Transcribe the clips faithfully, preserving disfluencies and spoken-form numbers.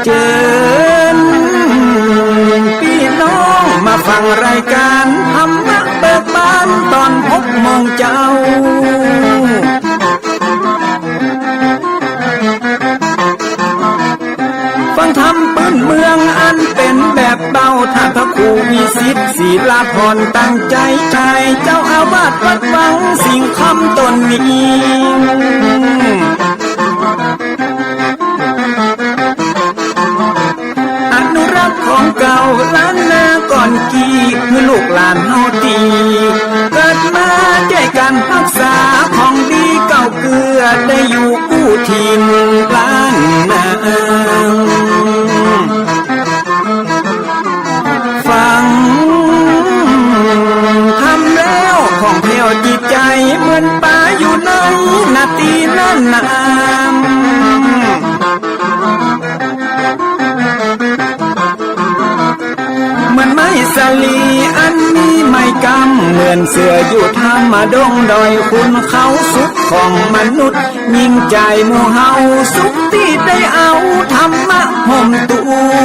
เจิญปี้น้องมาฟังรายก๋านธรรมะเบิกบานต๋อนหกโมงเจ๊า ฟังธรรมปื้นเมืองอันเป๋นแบบเบา ต้านพระครูวิสิทธิ์ ศิลาภรณ์ ตั้งใจ๋ใจ๊ เจ้าอาวาสวัดวังสิงห์คำต๋นนี้ อนุรักษ์ของเก่าล้านนาก่อนกี้ หื้อลูกหลานเฮาตี้เกิดมา จ้วยกั๋นฮักษาของดีเก่าเกื้อ ได้อยู่กู้ถิ่นล้านนา ฟังธรรมแล้วผ่องแผ้วจิตใจ๋ เหมือนป๋าอยู่ในนาตี้นั้นนา เหมือนไม้สาลีอันมีไม้กำ เหมือนเสืออยู่ถ้ำดงดอย ขุนเขาสุขของมนุษย์ ยิ่งใจ๋หมู่เฮาสุขตี้ได้เอาธรรมะห่มตุ้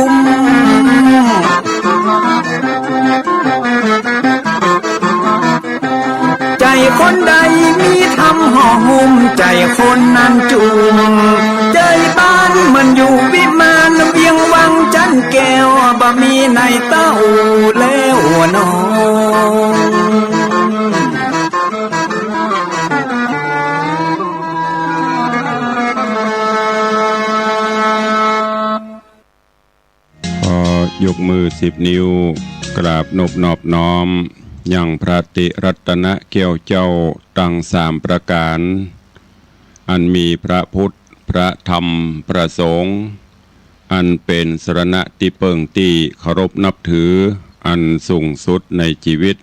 ม ใจ๋คนใดมีธรรมห่อหุ้ม ใจ๋คนนั้นจุ่ม ใจ๋บ้านเหมือนอยู่วิมาน เวียงวังจันแก้ว บ่มีในเต้าแล้วน้อง ขอยกมือสิบนิ้ว กราบนบนอบน้อม ยังพระติรัตนะแก้วเจ้าตังสามประก๋าน อันมีพระพุทธ พระธรรม พระสงฆ์ อันเป๋นสรณะตี้เปิ้งตี้เคารพนับถือ อันสูงสุดในจีวิต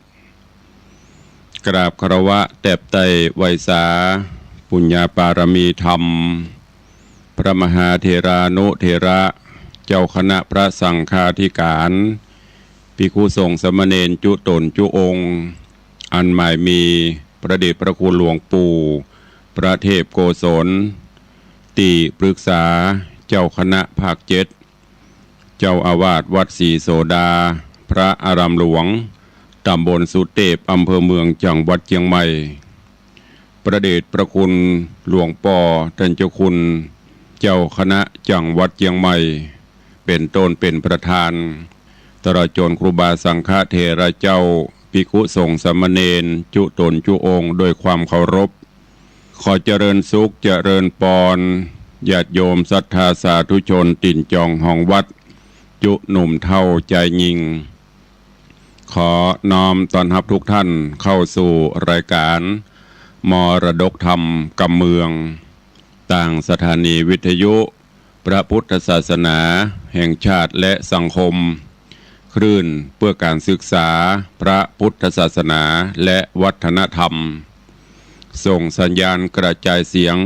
กราบคารวะแตบไต้ไหว้สา ปุญญาปารมีธรรม พระมหาเถรานุเถระ เจ้าคณะพระสังฆาธิการ ภิกขุสงฆ์สามเณรจุ๊ต๋นจุ๊องค์ อันหมายมีพระเดชพระคุณหลวงปู่ พระเทพโกศล ตี้ปรึกษาเจ้าคณะภาคเจ็ด เจ้าอาวาสวัดศรีโสดา พระอารามหลวง ต๋ำบลสุเตพ อำเภอเมือง จังหวัดเจียงใหม่ พระเดชพระคุณหลวงป้อต้านเจ้าคุณ เจ้าคณะจังหวัดเจียงใหม่ เป๋นต้นเป๋นประธาน ตลอดจ๋นครูบาสังฆเถระเจ้า ภิกขุสงฆ์สามเณรจุ๊ต๋นจุ๊องค์ ด้วยความเคารพ ขอเจริญสุขเจริญปอน ญาติโยมศรัทธาสาธุชน ตี๋นจองฮองวัด จุ๊หนุ่มเฒ่าจายญิง ขอน้อมต้อนฮับทุกท่านเข้าสู่รายการมรดกธรรมกำเมือง ตางสถานีวิทยุพระพุทธศาสนาแห่งชาติและสังคม คลื่นเพื่อการศึกษาพระพุทธศาสนาและวัฒนธรรม ส่งสัญญาณกระจายเสียง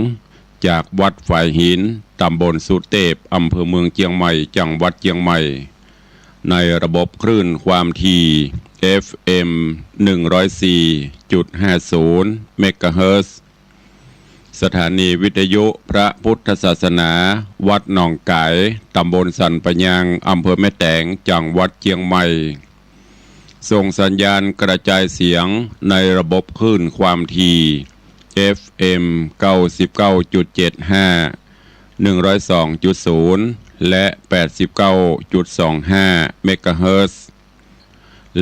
จากวัดฝายหิน ตำบลสุเตพ อำเภอเมืองเจียงใหม่ จังหวัดเจียงใหม่ ในระบบคลื่นความถี่ เอฟเอ็ม หนึ่งร้อยสี่จุดห้าศูนย์ เมกะเฮิรตซ์ สถานีวิทยุพระพุทธศาสนา วัดหนองก๋าย ตำบลสันป่ายาง อำเภอแม่แตง จังหวัดเจียงใหม่ ส่งสัญญาณกระจายเสียงในระบบคลื่นความถี่ เอฟเอ็ม เก้าสิบเก้าจุดเจ็ดห้า หนึ่งร้อยสองจุดศูนย์ และ แปดสิบเก้าจุดสองห้า เมกะเฮิรตซ์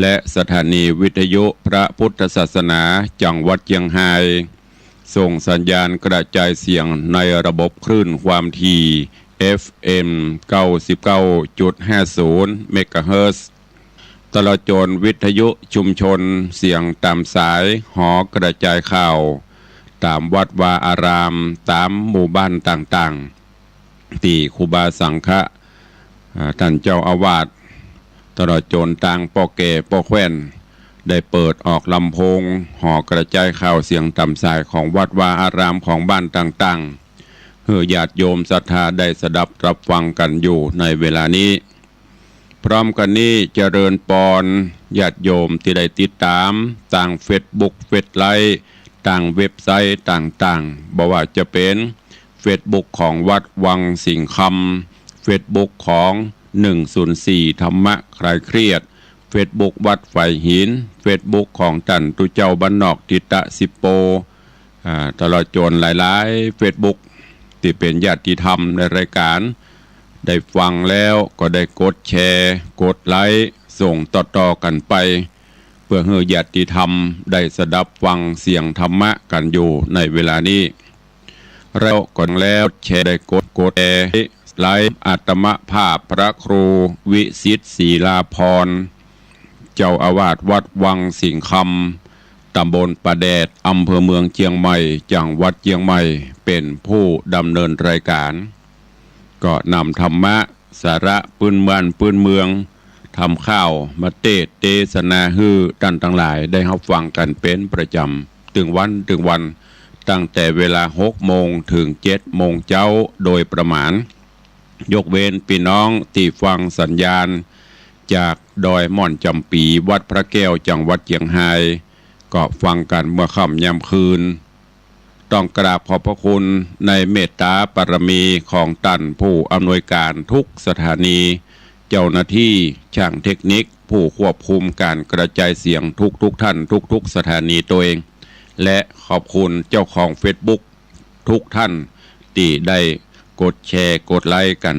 และสถานีวิทยุพระพุทธศาสนาจังหวัดเจียงฮาย ส่งสัญญาณกระจายเสียงในระบบคลื่นความถี่ เอฟเอ็ม เก้าสิบเก้าจุดห้าศูนย์ เมกะเฮิรตซ์ ตลอดจ๋นวิทยุชุมชนเสียงต๋ามสาย หอกระจายข่าว ต๋ามวัดวาอาราม ต๋ามหมู่บ้านต่างๆ ตี้ครูบาสังฆะ อ่า ต้านเจ้าอาวาส ตลอดจ๋นตางป้อแก่ป้อแคว่น ได้เปิดออกลำโพง หอกระจายข่าวเสียงต๋ามสายของวัดวาอารามของบ้านต่างๆ หื้อญาติโยมศรัทธาได้สดับรับฟังกั๋นอยู่ในเวลานี้ พร้อมกั๋นนี้เจริญปอนญาติโยมตี้ได้ติดต๋ามตางเฟซบุ๊ก เฟซไลฟ์ ตางเว็บไซต์ต่างๆ บ่ว่าจะเป๋นเฟซบุ๊กของวัดวังสิงห์คำ เฟซบุ๊กของหนึ่งศูนย์สี่ธรรมะคลายเครียด เฟซบุ๊กวัดฝายหิน เฟซบุ๊กของต้านตุ๊เจ้าบ้านนอกทิตะสิโป อ่า ตลอดจ๋นหลายๆ เฟซบุ๊ก ตี้เป๋นญาติธรรมในรายก๋าน ได้ฟังแล้วก็ได้กดแชร์ กดไลก์ ส่งต่อๆ กั๋นไป เปื้อหื้อญาติธรรมได้สดับฟังเสียงธรรมะกั๋นอยู่ในเวลานี้ แล้วก็แล้วแชร์ ได้กด กดแชร์ ไลก์ อาตมาภาพพระครูวิสิทธิ์ ศิลาภรณ์ เจ้าอาวาสวัดวังสิงห์คำ ตำบลป่าแดด อำเภอเมืองเจียงใหม่ จังหวัดเจียงใหม่ เป๋นผู้ดำเนินรายก๋าน ก็นำธรรมะ สาระปื้นบ้านปื้นเมือง ธรรมข่าวมาเตสน์เตสนาหื้อต้านตังหลายได้ฮับฟังกั๋นเป๋นประจ๋ำ ตึงวันตึงวัน ตั้งแต่เวลาหกโมงเถิงเจ็ดโมงเจ๊าโดยประมาณ ยกเว้นปี้น้องตี้ฟังสัญญาณจากดอยม่อนจ๋ำปี๋ วัดพระแก้ว จังหวัดเจียงฮาย ก็ฟังกั๋นเมื่อค่ำยามคืน ต้องกราบขอบพระคุณในเมตตาบารมีของต้านผู้อำนวยก๋านทุกสถานี เจ้าหน้าตี้ ช่างเทคนิค ผู้ควบคุมก๋านกระจายเสียงทุกๆ ท่าน ทุกๆ สถานีตวย และขอบคุณเจ้าของเฟซบุ๊กทุกท่านตี้ได้กดแชร์ กดไลก์กั๋น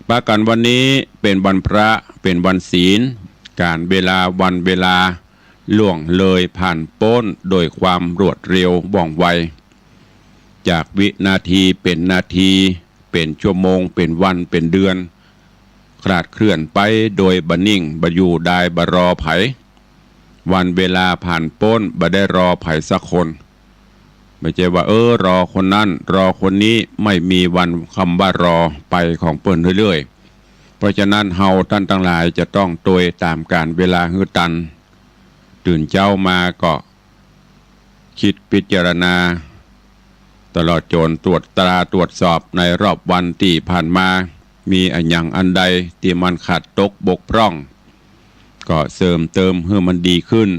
ปากั๋นวันนี้เป๋นวันพระ เป๋นวันศีล ก๋าลเวลา วันเวลา ล่วงเลยผ่านป๊นโดยความรวดเร็วว่องไว จากวินาทีเป๋นนาที เป๋นชั่วโมง เป๋นวัน เป๋นเดือน คลาดเคลื่อนไปโดยบ่นิ่ง บ่อยู่ดาย บ่รอใผ วันเวลาผ่านป๊น บ่ได้รอใผสักคน บ่ใจ้ว่า เออ รอคนนั้น รอคนนี้ ไม่มีวันคำว่ารอไปของเปิ้นเรื่อยๆ เพราะฉะนั้นเฮาต้านตังหลายจะต้องตวยต๋ามก๋าลเวลาหื้อตัน ตื่นเจ๊ามาก็ กึ๊ดพิจารณา ตลอดจ๋นตรวจตราตรวจสอบในรอบวันตี้ผ่านมา มีอะหยังอันใดตี้มันขาดตกบกพร่อง ก็เสริมเติมหื้อมันดีขึ้น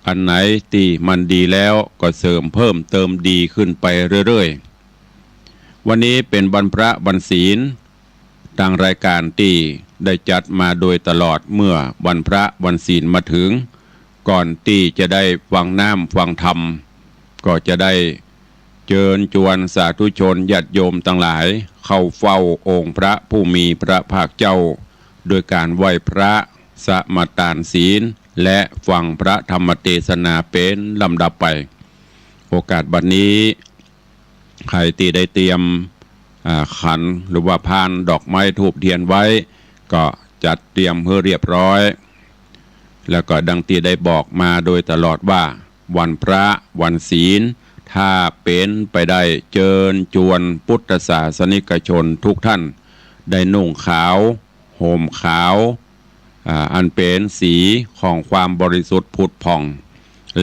อันไหนตี้มันดีแล้วก็เสริมเพิ่มเติมดีขึ้นไปเรื่อยๆ วันนี้เป๋นวันพระวันศีล ตางรายก๋านตี้ได้จัดมาโดยตลอด เมื่อวันพระวันศีลมาเถิง ก่อนตี้จะได้ฟังน้ำฟังธรรม ก็จะได้เจิญจวนสาธุชนญาติโยมตังหลาย เข้าเฝ้าองค์พระผู้มีพระภาคเจ้า โดยก๋านไหว้พระ สมาตานศีล และฟังพระธรรมเตสนาเป๋นลำดับไป โอกาสบัดนี้ ใผตี้ได้เตรียม อ่า ขันหรือว่าพานดอกไม้ธูปเตียนไว้ ก็จัดเตรียมหื้อเรียบร้อย แล้วก็ดังตี้ได้บอกมาโดยตลอดว่า วันพระวันศีล ถ้าเป๋นไปได้เจิญจวนพุทธศาสนิกชนทุกท่าน ได้นุ่งขาว ห่มขาว อ่า อันเป๋นสีของความบริสุทธิ์ผุดผ่อง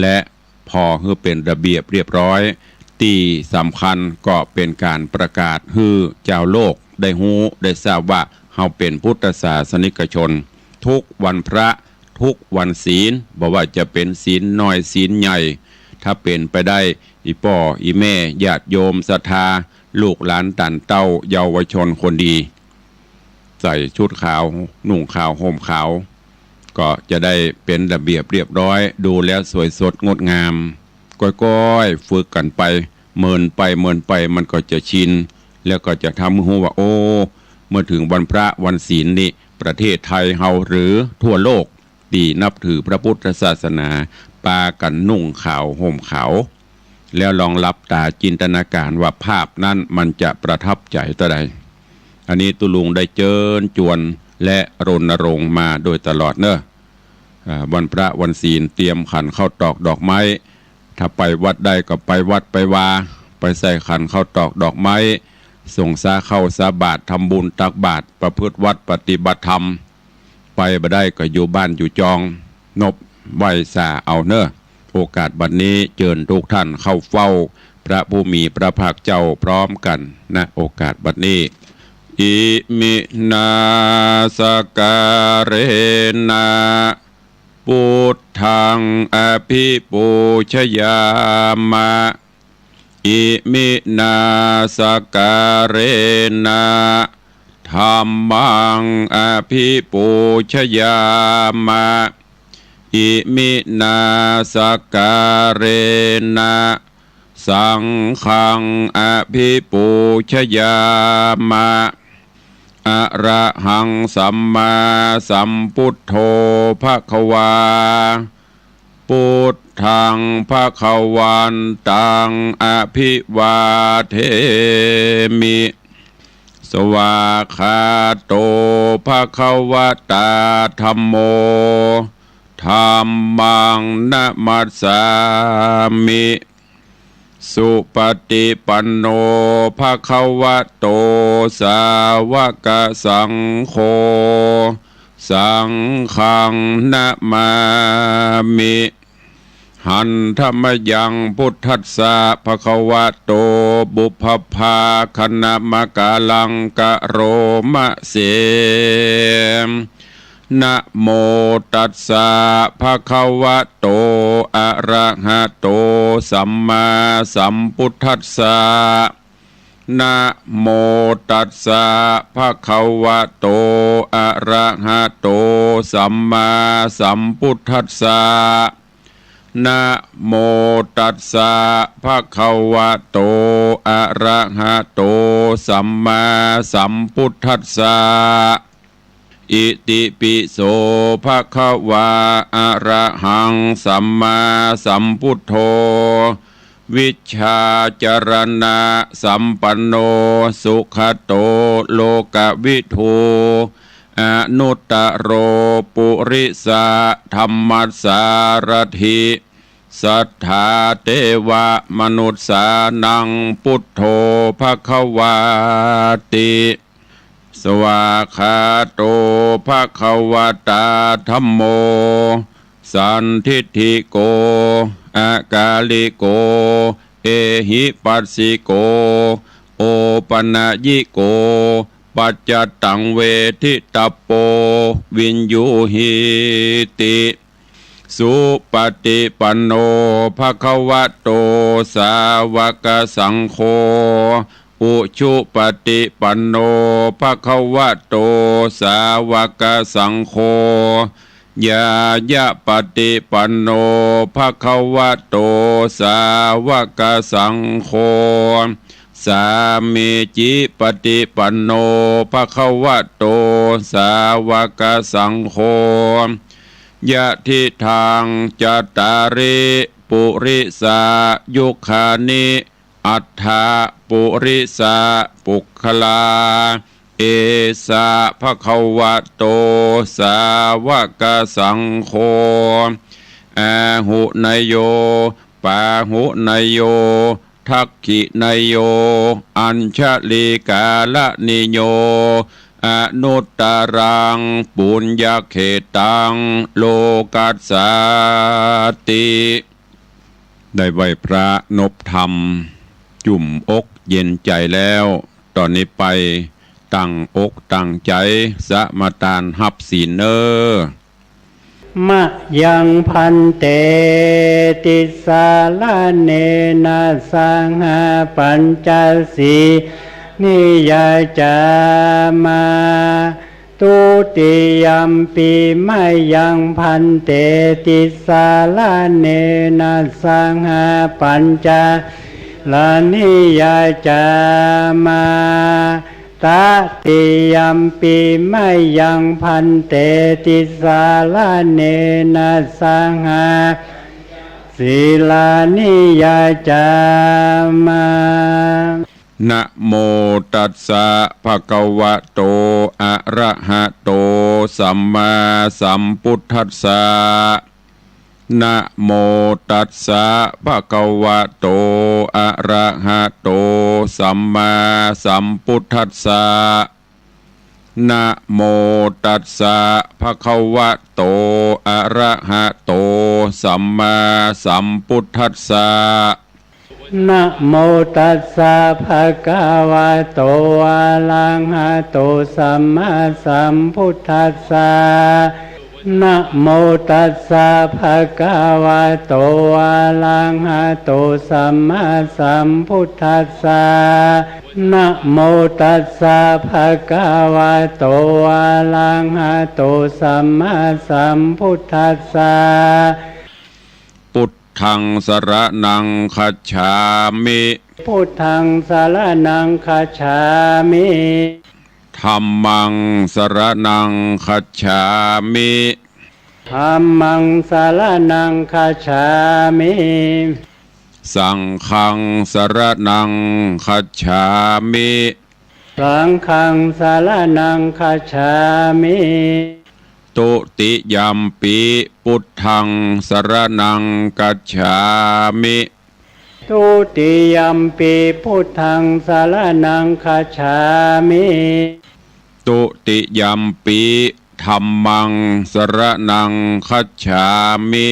และ ผ่อหื้อเป๋นระเบียบเรียบร้อย ตี้สำคัญก็เป๋นก๋านประกาศหื้อจาวโลกได้ฮู้ได้ทราบว่า เฮาเป๋นพุทธศาสนิกชน ทุกวันพระ ทุกวันศีล บ่ว่าจะเป๋นศีลน้อยศีลใหญ่ ถ้าเป๋นไปได้ อี่ป้ออี่แม่ ญาติโยมศรัทธา ลูกหลานต้านเต้า เยาวชนคนดี ใส่ชุดขาว นุ่งขาว ห่มขาว ก็จะได้เป๋นระเบียบเรียบร้อย ดูแล้วสวยสดงดงาม ก้อยๆ ฝึกกั๋นไป เมินไป เมินไป มันก็จะชิน แล้วก็จะทำหื้อฮู้ว่า โอ้ เมื่อเถิงวันพระวันศีลนี่ ประเทศไทยเฮาหรือทั่วโลก ตี้นับถือพระพุทธศาสนา ปากั๋นนุ่งขาว ห่มขาว แล้วลองหลับต๋าจินตนาก๋านว่าภาพนั้นมันจะประทับใจ๋เต้าใด อันนี้ตุ๊ลุงได้เจิญจวนและรณรงค์มาโดยตลอดเน่อ อ่า วันพระวันศีลเตรียมขันข้าวตอกดอกไม้ ถ้าไปวัดได้ก็ไปวัดไปวา ไปใส่ขันข้าวตอกดอกไม้ สงฆ์สาข้าวสาบาตร ทำบุญตักบาตร ประพฤติวัตรปฏิบัติธรรม ไปบ่ได้ก็อยู่บ้านอยู่จอง นบไหว้สาเอาเน่อ โอกาสบัดนี้เจิญทุกท่านเข้าเฝ้าพระผู้มีพระภาคเจ้าพร้อมกั๋น ณ โอกาสบัดนี้ อิมินาสการเณ พุทธังอภิปูชยามะ อิมินาสการเณ ธัมมัง อภิปูชยามะ อิมินา สักการะนะ สังฆัง อภิปูชยามะ อะระหัง สัมมาสัมปุทโธ ภะคะวา ปุทธัง ภะคะวันตัง อภิวาเทมิ สวากขาโต ภะคะวะตา ธัมโม ธัมมัง นะมัสสามิ สุปฏิปันโน ภะคะวะโต สาวกสังโฆ สังฆัง นะมามิ หันธะมะยัง พุทธัสสะ ภะคะวะโต ปุพพะภาคะนะมะกะลัง กะโรมะเส นะโมตัสสะ ภะคะวะโต อะระหะโต สัมมาสัมพุทธัสสะ นะโมตัสสะ ภะคะวะโต อะระหะโต สัมมาสัมพุทธัสสะ นะโมตัสสะ ภะคะวะโต อะระหะโต สัมมาสัมพุทธัสสะ อิติปิโส ภะคะวา อะระหัง สัมมาสัมพุทโธ วิชชาจารณะสัมปันโน สุขะโต โลกะวิทู อนุตตะโร ปุริสะธัมมัสสารัฐิ สัทธาเตวะมนุสสานัง พุทโธ ภะคะวาติ สวากขาโต ภะคะวะตา ธัมโม สันทิฏฐิโก อะกาลิโก เอหิปัสสิโก โอปะนะยิโก ปัจจะตัง เวทิตะปโป วิญญูหีติ สุปะติปันโน ภะคะวะโต สาวะกะสังโฆ อุชุปะติปันโน ภะคะวะโต สาวะกะสังโฆ ญาญะปะติปันโน ภะคะวะโต สาวะกะสังโฆ สามีจิปะติปันโน ภะคะวะโต สาวะกะสังโฆ ยะทิทัง จัตตาริ ปุริสายุคานิ อัฏฐะ ปุริสะ ปุคคลา เอสะ ภะคะวะโต สาวะกะสังโฆ อาหุเนยโย ปาหุเนยโย ทักขิเนยโย อัญชลีกาละนิโย อนุตตะรัง ปุญญะเขตัง โลกัสสาติ ได้ไหว้พระนบธรรม จุ่มอกเย็นใจ๋แล้ว ต่อนี้ไปตั้งอกตั้งใจ๋สมาตานฮับศีลเน่อ มะยัง ภันเต ติสสะระเณนะ สะหะ ปัญจสีลานิ ยาจามะ ทุติยัมปิ มะยัง ภันเต ติสสะระเณนะ สะหะ ปัญจสีลานิ ยาจามะ ตะติยัมปิ มะยัง ภันเต ติสสะระเณนะ สะหะ ปัญจสีลานิ ยาจามะ นะโมตัสสะ ภะคะวะโต อะระหะโต สัมมาสัมพุทธัสสะ นะโมตัสสะ ภะคะวะโต อะระหะโต สัมมาสัมพุทธัสสะ นะโมตัสสะ ภะคะวะโต อะระหะโต สัมมาสัมพุทธัสสะ นะโมตัสสะ ภะคะวะโต อะระหะโต สัมมาสัมพุทธัสสะ นะโมตัสสะ ภะคะวะโต อะระหะโต สัมมาสัมพุทธัสสะ นะโมตัสสะ ภะคะวะโต อะระหะโต สัมมาสัมพุทธัสสะ พุทธังสรณังคัจฉามิ พุทธังสรณังคัจฉามิ ธัมมังสรณังคัจฉามิ ธัมมังสรณังคัจฉามิ สังฆังสรณังคัจฉามิ สังฆังสรณังคัจฉามิ ทุติยัมปิ พุทธังสรณังคัจฉามิ ทุติยัมปิ พุทธังสรณังคัจฉามิ ทุติยัมปิ ธัมมังสรณังคัจฉามิ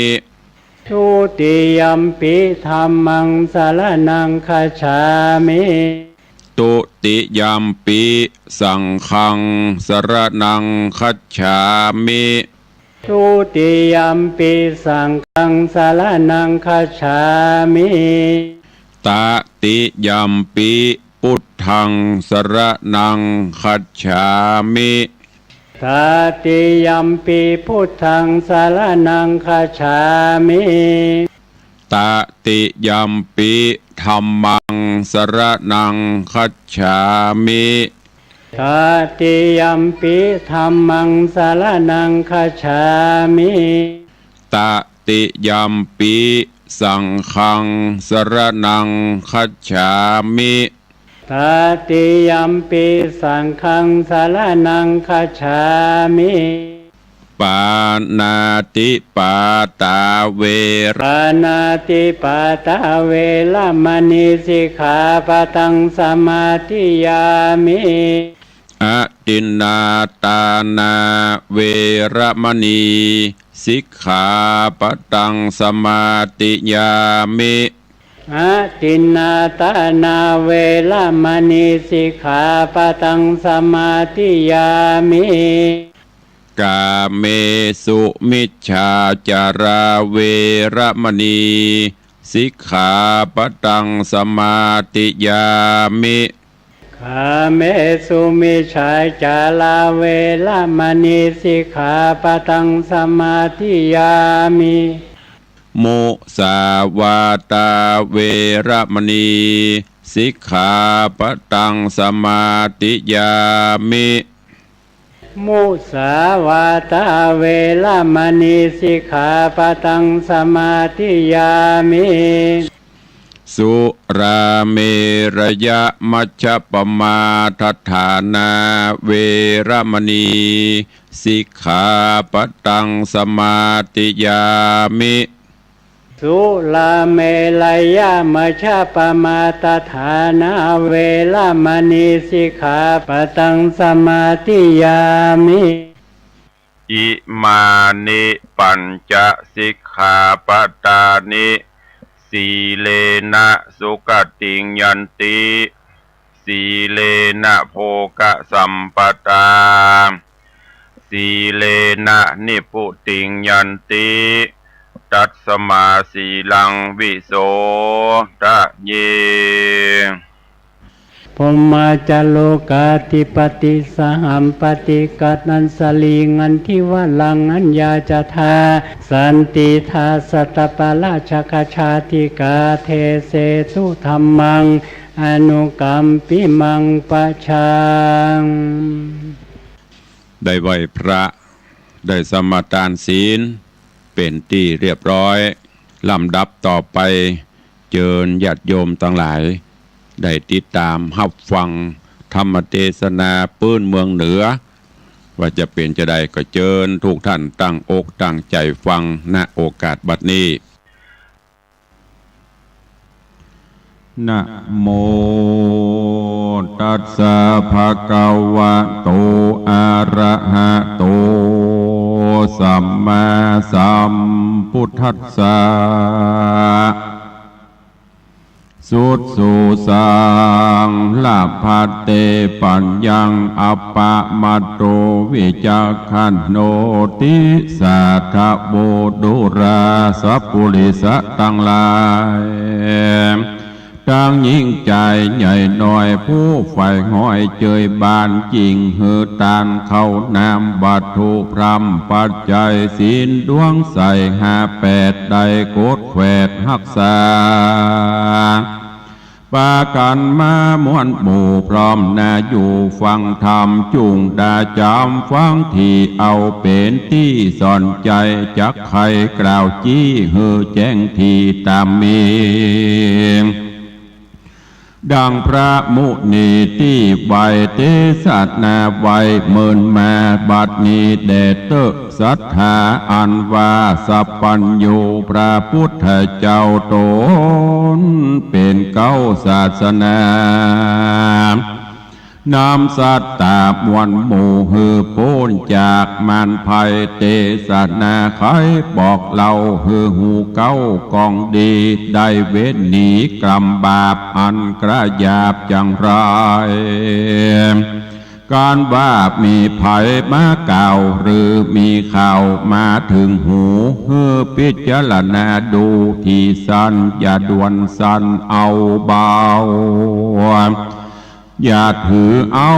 ทุติยัมปิ ธัมมังสรณังคัจฉามิ ทุติยัมปิ สังฆังสรณังคัจฉามิ ทุติยัมปิ สังฆังสรณังคัจฉามิ ตติยัมปิ พุทธังสรณังคัจฉามิ ตติยัมปิ พุทธังสรณังคัจฉามิ ตติยัมปิ ธัมมังสรณังคัจฉามิ ตติยัมปิ ธัมมังสรณังคัจฉามิ ตติยัมปิ สังฆังสรณังคัจฉามิ ตติยัมปิ สังฆังสรณังคัจฉามิ ปาณาติปาตา เวระ ปาณาติปาตา เวระมะนี สิกขาปะตังสมาธิยามิ อทินนาทานา เวระมะนี สิกขาปะตังสมาธิยามิ อทินนาทานา เวระมะนี สิกขาปะตังสมาธิยามิ กาเมสุมิจฉาจารา เวระมะนี สิกขาปะตังสมาธิยามิ กาเมสุมิจฉาจารา เวระมะนี สิกขาปะตังสมาธิยามิ มุสาวาทา เวระมะนี สิกขาปะตังสมาธิยามิ มุสาวาทา เวระมะนี สิกขาปะตังสมาธิยามิ สุราเมรยมัชฌัปปมาทฐานา เวระมะนี สิกขาปะตังสมาธิยามิ สุราเมรยมัชฌัปปมาทฐานา เวระมะนี สิกขาปะตังสมาธิยามิ อิมานิปัญจสิกขาปะทานิ สีเลนะสุขติงยันติ สีเลนะโภคสัมปทา สีเลนะนิพพุติงยันติ ตัสมาสีลังวิโสทะเย พรหมาจาโรกาธิปติ สหัมปติ กะตัญชลี งันทิวะรัง อัญญาจาทา สันติทา สัตตปาราชกชาติกา เทเสสุธัมมัง อนุกัมปิมัง ปะชัง ได้ไหว้พระ ได้สมาทานศีล เป๋นตี้เรียบร้อย ลำดับต่อไป เจิญญาติโยมตังหลาย ได้ติดต๋ามฮับฟังธรรมเตสนาปื๊นเมืองเหนือ ว่าจะเป๋นจาใด ก็เจิญทุกท่านตั้งอกตั้งใจ๋ฟัง ณ โอกาสบัดนี้ นะโมตัสสะ ภะคะวะโต อะระหะโต สัมมาสัมพุทธัสสะ สุดสูสัง ละภัตเต ปัญญัง อัปปะมาโต วิจักขัณโณ ติสาทะโว ดูราสะปุริสะตังหลาย ตังหญิงจายใหญ่น้อย ผู้ใฝ่ห้อยเจยบาน จิ่งหื้อตานข้าวน้ำ วัตถุพร่ำปัจจัย ศีลดวงใสห้าแปด ได้กดแขวดฮักษา ปากั๋นมาม่วนหมู่ พร้อมหน้าอยู่ฟังธรรม จุ่งดาจ๋ำฟังตี้ เอาเป๋นตี้สอนใจ๋ จักไขกล่าวจี้ หื้อแจ้งตี้ต๋ามมี ดังพระมุนีตี้ไหว้ เตสนาไว้เมินมา บัดนี้แด่เต๊อะ ศรัทธาอันว่าสัพพัญญู พระพุทธเจ้าต๋นเป๋นเก๊าศาสนา นำสัตตาม่วนหมู่ หื้อป๊นจากมารภัย เตสนาไขบอกเล่า หื้อฮู้เก๊ากองดี ได้เว้นหนีกรรมบาป อันกระหยาบจังไร ก๋านว่ามีใผมากล่าว หรือมีข่าวมาเถิงหู หื้อพิจารณาดูตี้สั้น อย่าด่วนสั้นเอาเบา อย่าถือเอา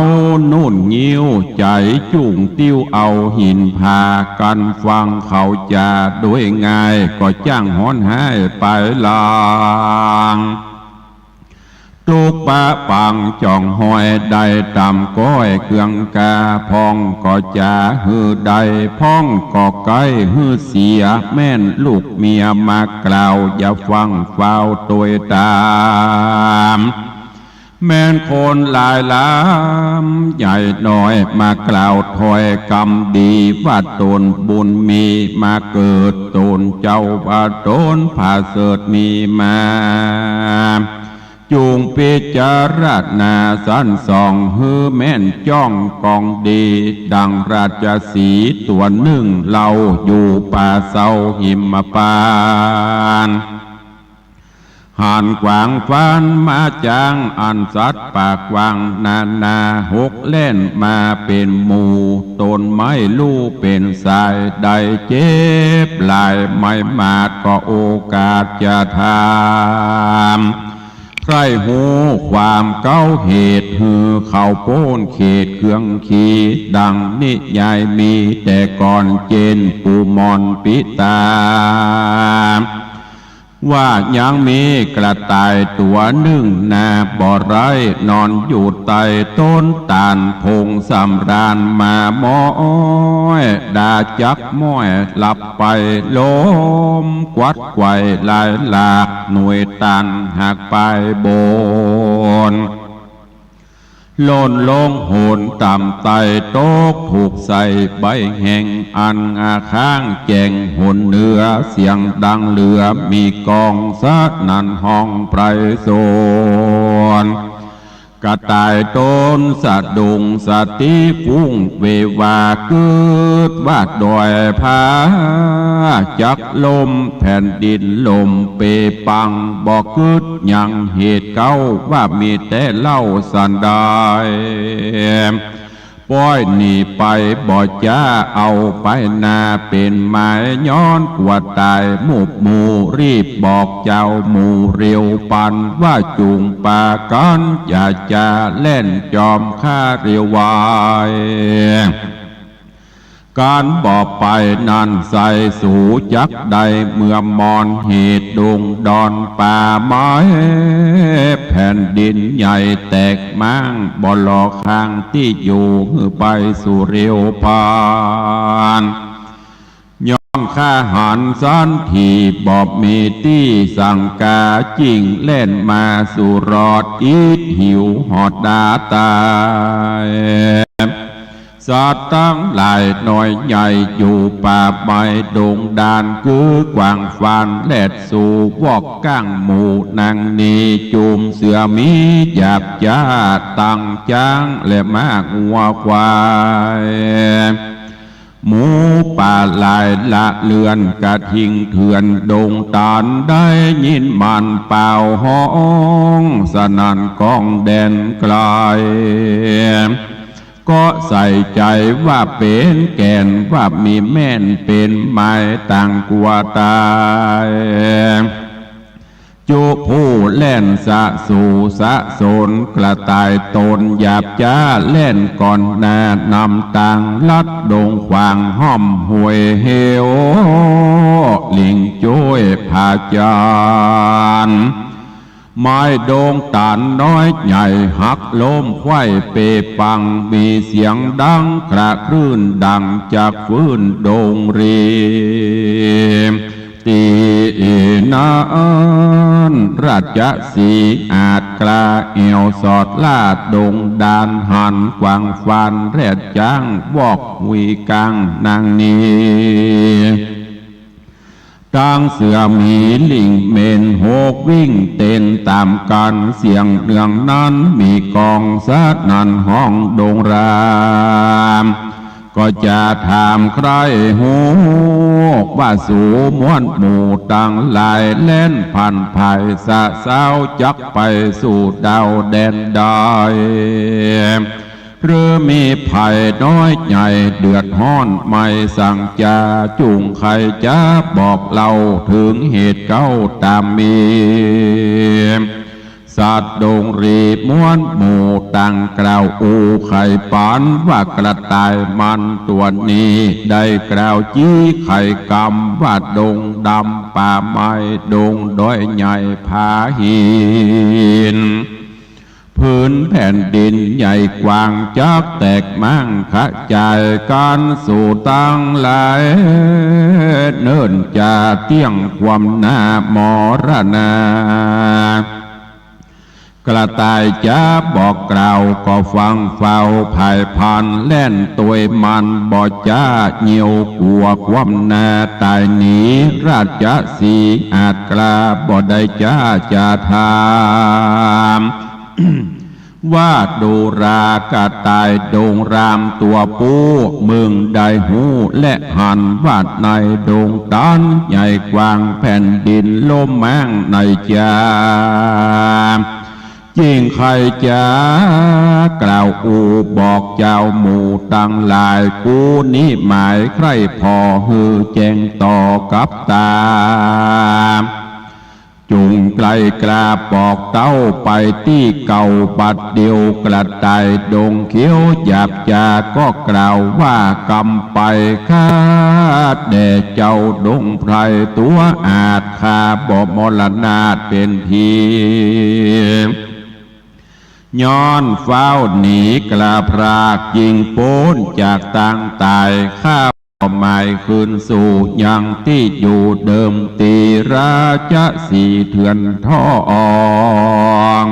นุ่นงิ้ว ใจ๋จุ่งติ้วเอาหิน พากั๋นฟังเขาจาโดยง่าย ก็จ้างฮ้อนฮ้ายไปหลัง ตุ๊กปะปังจ๋องห้อย ได้ต๋ามก้อยเคืองกา พ่องก็จ๋าหื้อได้ พ่องก็ใก้หื้อเสีย แม่นลูกเมียมากล่าว อย่าฟั่งฟ้าวตวยต๋าม แม่นคนหลายหลามใหญ่น้อย มากล่าวถ้อยกำดี ว่าต๋นบุญมีมาเกิด ต๋นเจ้าว่าต๋นผาเสริฐมีมา จุ่งพิจารณาสันส่อง หื้อแม่นจ้องกองดี ดังราชสีห์ตั๋วนึ่ง เล่าอยู่ป่าเซาหิมพานต์ หันขวางฟันมาจ๋าง อันสัตว์ป่ากว้างนานา หกแล่นมาเป๋นหมู่ ต๋นไม่ฮู้เป๋นสาย ได้เจ็บหลายไม้หมาด ก็โอกาสจะถาม ใค่ฮู้ความเก๊าเหตุ หื้อเขาป๊นเขตเคืองขี ดังนิยายมีแต่ก่อน เจ้นปูมอนปิตา ว่ายังมีกระต่ายตั๋วนึ่งนา บ่ไร้นอนอยู่ใต้ต้นตาล พงสำราญมาม้อย ดาจักม้อยหลับไป ลมกวัดไกวหลายหลาก หน่วยตาลหักปลายบน หล่นลงหนต่ำไต้ ตกถูกใส่ใบแห้ง อันอาข้างแจ้งหนเหนือ เสียงดังเหลือมีก้อง สนั่นฮ้องไพศาล กระต่ายต๋นสะดุ้ง สติฟุ้งเววา กึ๊ดว่าดอยผาจักล่ม แผ่นดินล่มเปปัง บ่กึ๊ดหยังเหตุเก๊า ว่ามีแต่เล่าสันดาน ป้อยหนีไปบ่จ๊า เอาไปนาเป๋นหมาย ย้อนกั๋วต๋ายหมู่หมู่ รีบบอกเจ้าหมู่เร็วปัน ว่าจุ่งปากั๋นอย่าจ๋า แล่นจอมข้าเร็วไว ก๋านบ่ไปนั้นไส้สูจักได้ เมื่อมอนเหตุดงดอนป่าไม้ แผ่นดินใหญ่แตกม้าง บ่หล่อข้างตี้อยู่ หื้อไปสู่เร็วปัน ย้อนข้าหันสันทีบ่มีตี้สังกา จิ่งแล่นมาสู่รอด อิดหิวหอดดาต๋าย สัตว์ตังหลายน้อยใหญ่ อยู่ป่าไม้ดงดาน กึ๊กว้างฟานแล่นสู่ วอกก้างหมู่นางนี้ จุ่มเสือหมีหยาบจ๊า ตังจ๊างและม้างัวควาย หมูป่าหลายละเลือน กระทิงเถื่อนดงตาล ได้ยินมันป่าวฮ้อง สนั่นก้องแดนไกล ก็ใส่ใจ๋ว่าเป๋นแก่น ว่ามีแม่นเป๋นหมาย ต่างกั๋วต๋าย จุผู้แล่นสะสู่สะสน กระต่ายตนหยาบจ๊าแล่นก่อนหน้า นำตางลัดดงขวางห้อมห้วยเหว ลิงจ้วยผาจาร ไม้ดงตาลน้อยใหญ่หักล้มไขว้เปปัง มีเสียงดังกระครื่นดังจากฟืนดงรี ตี้นั้น ราชสีห์อาจกล้าแอ่วสอดลาดดงดาน หันกวางฟานแรดจ๊างวอกหุยกางนางนี้ ตางเสือหมีลิงเหม็นหกวิ่งเต้นต๋ามกั๋น เสียงเนืองนั้นมีก้องสนั่นฮ้องดงราม ก็จะถามใคร่ฮู้ ว่าสูม้วนหมู่ตังหลาย แล่นผ่านผายสะเซ้า จักไปสู่ดาวแดนใด หรือมีภัยน้อยใหญ่เดือดฮ้อน ไม่สังจา จุ่งใค่จะบอกเล่า เถิงเหตุเก๊าต๋ามมี สัตว์ดงรีม้วนหมู่ต่างกล่าวอู้ไขปัน ว่ากระต่ายมันตั๋วนี้ ได้กล่าวจี้ไขกำ ว่าดงดำป่าไม้ ดงดอยใหญ่ผาหิน ผืนแผ่นดินใหญ่กว้าง จักแตกม้างขะจายกั๋นสู่ตังหลาย เนิ่นจะเตี้ยงความหน้ามรณา กระต่ายจะบอกกล่าว ก็ฟังเฝ้าผายพราน แล่นตวยมันบ่จ๊า เยียวกั๋วความหน้าต๋ายหนี ราชสีห์อาจกล้า บ่ได้จ๊าจะถาม ว่าดูรากระต่ายดงรามตั๋วปู้ มึงได้ฮู้และหัน ว่าในดงตันใหญ่กว้าง แผ่นดินล้มม้างในจา จิ่งใค่จะกล่าวอู้บอกเจ้าหมู่ตังหลาย กูนี้หมายใคร่ผ่อหื้อแจ้งต่อกับต๋า จุ่งใคร่กล้าบอกเต้าไปตี้เก่าบัดเดี่ยว กระต่ายดงเขียวหยาบจ๊า ก็กล่าวว่ากำไปข้าแด่เจ้าดงไพร ตั๋วอาจข้าบ่มรณาเป๋นผี ย้อนฟ้าวหนีกล้าพราก จิ่งป๊นจากตางต๋าย ข้าก็หมายคืนสู่ยังตี้อยู่เดิมตี้ ราชสีห์เถื่อนทอง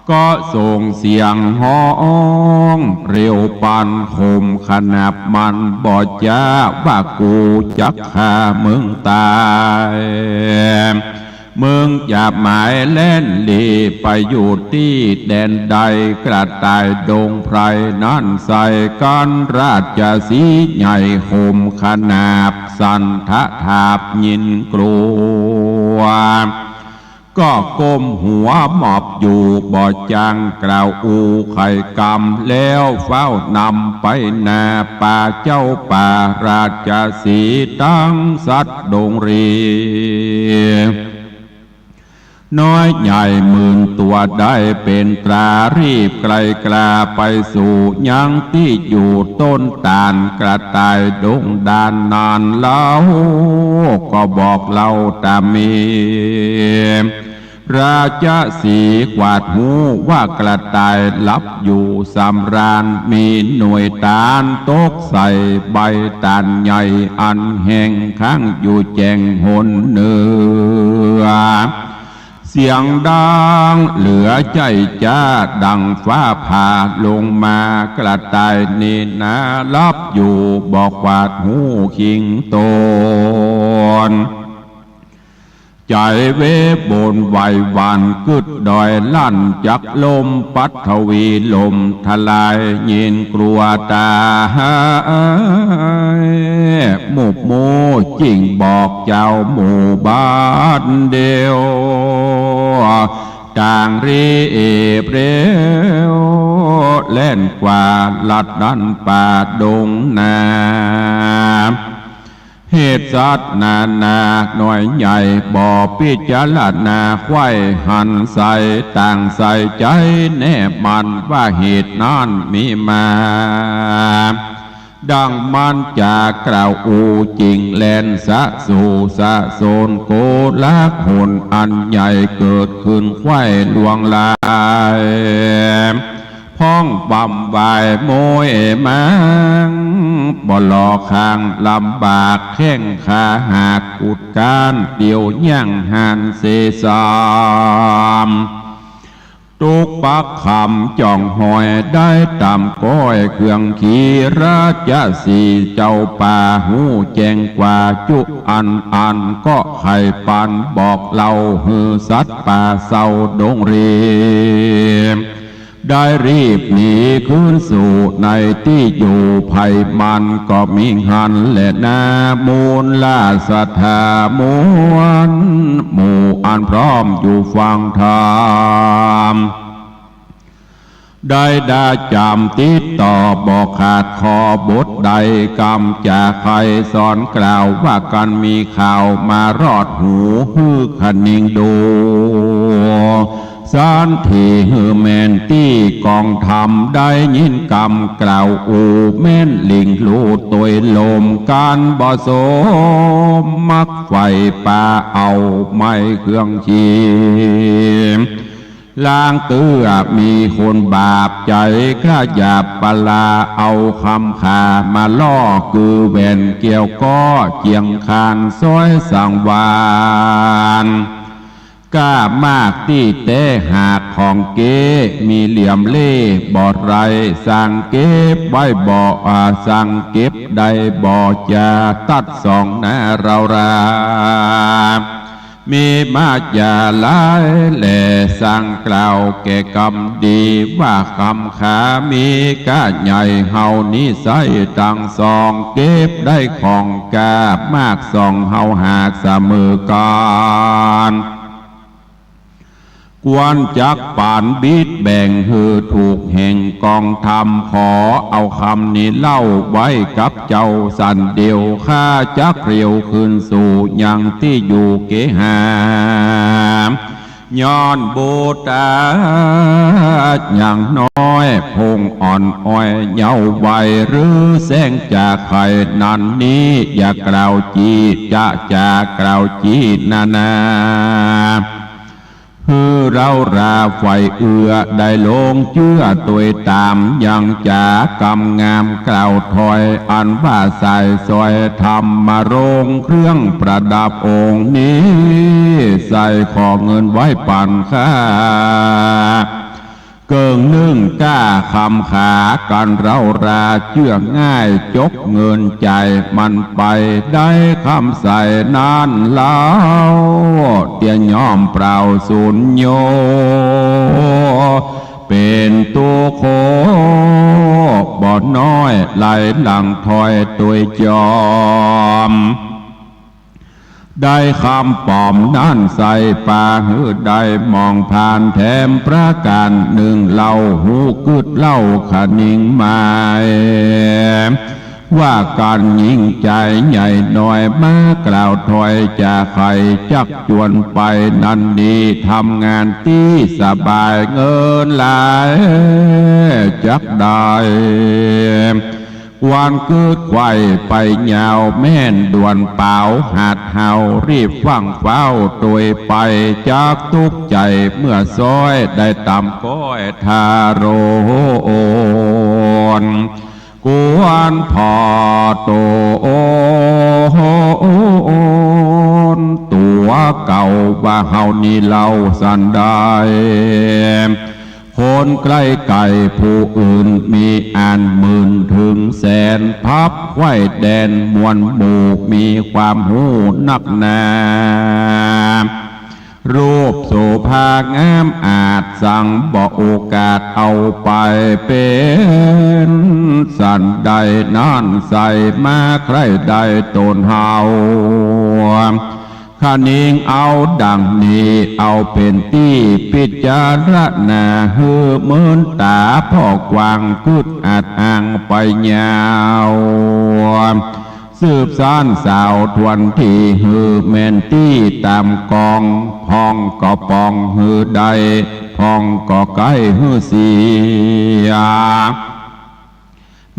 ก็ส่งเสียงฮ้องเร็วปาน ข่มขนาบมันบ่จ๊า ว่ากูจักฆ่ามึงต๋าย มึงจะหมายแล่นหลีไปอยู่ตี้แดนใด กระต่ายดงไพรนั้นใส่กั๋น ราชสีห์ใหญ่ข่มขนาบ สั่นทะถาบยินกลัว ก็ก้มหัวหมอบอยู่บ่จางกล่าวอู้ไขกำ แล้วฟ้าวนำไปหน้าป่าเจ้าป่า ราชสีห์ตังสัตว์ดงรี น้อยใหญ่หมื่นตั๋วได้เป๋นตรา รีบไกลกล้าไปสู่ยังตี้อยู่ต้นตาล กระต่ายดงดานนานเล่า ก็บอกเล่าต๋ามมี ราชสีห์ขวาดฮู้ว่ากระต่ายหลับอยู่สำราญ มีหน่วยตาลตกใส่ใบตาลใหญ่ อันแห้งค้างอยู่แจ้งหนเหนือ เสียงดังเหลือใจ้จ๊าดังฟ้าผ่าลงมา กระต่ายนี้นาหลับอยู่บ่ขวาดฮู้คิงตน ใจ๋เวบนไหวหวั่นกึ๊ดดอยลั่นจักล้ม ปัทวีล่มทลายยินกลัวต๋าย มุบมูจิ่งบอกเจ้าหมู่บ้านเดียว ต่างรีบเร็ว แล่นกว่าลัดดั้นป่าดงนา เหตุสัตว์นานาหน่วยใหญ่ บ่พิจารณาใค่หันใส่ ต่างใส่ใจ๋แน่มั่น ว่าเหตุนั้นมีมา ดังมันจะกล่าวอู้ จึงแล่นสะสู่สะสน โกลาหลอันใหญ่ เกิดขึ้นใค่ลวงลาย พ้องบำวายโมยมัง บ่หล่อข้างลำบาก แข้งขาหักกุดก้าน เดี่ยวยั้งหันเสสาม ตุ๊กปักคำจ่องหอย ได้ต๋ามก้อยเครื่องขี่ ราชสีห์เจ้าป่า ฮู้แจ้งกว่าจุอันอัน ก็ใค่ปันบอกเล่า หื้อสัตว์ป่าเศร้าดงเร ได้รีบหนีคืนสู่ในตี้อยู่ ไผมันก็มีหั้นแลนา มูลราชสถามวลหมู่อันพร้อมอยู่ฟังธรรม ได้ดาจำติดต่อบ่ขาดข้อบทใด กำจะใค่สอนกล่าว ว่ากันมีข่าวมารอดหู หื้อขะนิงดู สันทีหื้อแม่นตี้กองธรรม ได้ยินกำกล่าวอู้ แม่นหลิ้งลู่ตวยลม กันบ่สมมักใฝ่ปา เอาไม้เครื่องขี่ ลางเตื้อมีคนบาปใจ๋ กระหยาบปลา เอาคำขามาล่อ คือแหวนแก้วก็เจียงคาน ซ้อยสังวาน ก้ามากตี้แต๊หากของเก๊ มีเหลี่ยมเล่บ่ไร สั่งเก็บไว้บ่ อ่า สั่งเก็บได้บ่ จะตัดสองนาเรารา มีมาจาหลายแล สั่งกล่าวแก่กำดี ว่าคำขามีก้าใหญ่ เฮานี้ใส้ตังสอง เก็บได้ของก้ามากสอง เฮาหากเสมอกั๋น ควรจักปันบิดแบ่งหื้อถูกแห่งกองธรรม ขอเอาคำนี้เล่าไว้กับเจ้าสันเดียว ข้าจักเรียวคืนสู่ยังตี้อยู่เกหา ย้อนบุตรายังน้อย พงอ่อนอ้อยเยาว์วัย หรือแสงจากใค่นั้นนี้ อย่ากล่าวจี้ จะ จะกล่าวจี้นานา หื้อเราราใฝ่เอื้อ ได้ลงเจื้อตวยต๋าม ยังจ๋ากำงามกล่าวถ้อย อันว่าสายสอยธรรมรงค์ เครื่องประดับองค์นี้ ใส่ขอเงินไว้ปันข้า เกิ่งนึ่งก้าคำขากั๋น เราราเจื้อง่าย จกเงินจ่ายมันไป ได้คำใส่นั้นเล่า เตียะย่อมเปล่าสูญโย เป๋นตุ๊กข์บ่น้อย ไหลหลั่งถ้อยตวยจอม ได้คำป๋อมนั้นใส่ปาหื้อได้มองผ่านแถมประก๋านนึ่งเล่า ฮู้กึ๊ดเล่าขะนิงหมาย ว่ากั๋นยิ่งใจ๋ใหญ่น้อย มากล่าวถ้อยจะใค่จักจวนไป นั้นนี้ทำงานตี้สบาย เงินหลายจักได้ ควรกึ๊ดไขว่ไปยาว แม่นด่วนเป๋าหัดเฮา รีบฟั่งฟ้าวตวยไป จักตุ๊กข์ใจ๋เมื่อซ้อย ได้ต๋ามก้อยทาโรน ควรผ่อโตนตั๋วเก่า ว่าเฮานี้เล่าสันได้ คนใกล้ไก๋ผู้อื่นมีอันหมื่นเถิงแสน พับไขว้แดนมวลหมู่มีความฮู้นักหนา รูปโสภางามอาจสังบ่โอกาสเอาไปเป๋น สันใดนั้นใส่มาใคร่ได้ต๋นเฮา คะนิงเอาดังนี้ เอาเป๋นตี้พิจารณา หื้อเมินต๋าผ่อกว้าง กึ๊ดอัดอ่างไปยาว สืบสานสาวทวนตี้หื้อแม่นตี้ต๋ามกอง พ่องก็ป่องหื้อได้ พ่องก็ใก้หื้อเสีย